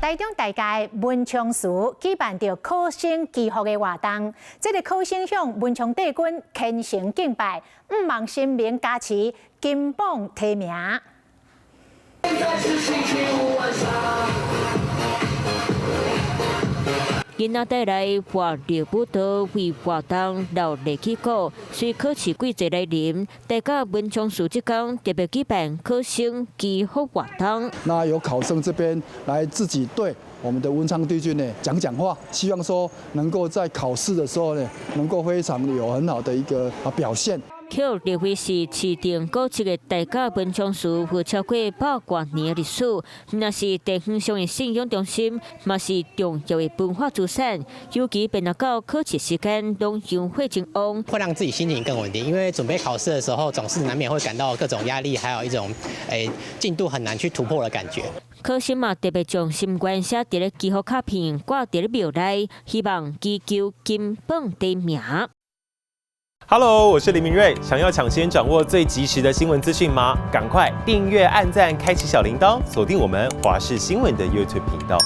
台中大街文昌祠舉辦著考生祈福的活動，這个考生向文昌帝君虔誠敬拜，向望神明加持，金榜題名。現在是星期五晚上。囡仔帶來活力舞蹈為活動鬧熱氣鼓，隨考試季節來臨，大甲文昌祠這工特別舉辦考生祈福活動。那由考生這邊來自己對我們的文昌帝君呢講講話，希望說能夠在考試的時候呢，能夠非常有很好的一個表現。予列為是市定古蹟的大甲文昌祠，有超過百外年的歷史，若是地方上的信仰中心，嘛是重要的文化資產。尤其變到考試時間，攏香火真旺，會讓自己心情更穩定。因為準備考試的時候，總是難免會感到各種壓力，還有一種進度很難去突破的感覺。考生嘛特別將心願寫佇咧祈福卡片掛佇咧廟內，希望祈求金榜題名。 Hello，我是林明瑞。想要搶先掌握最及時的新聞資訊嗎？趕快訂閱、按讚、開啟小鈴鐺，鎖定我們華視新聞的 YouTube 頻道。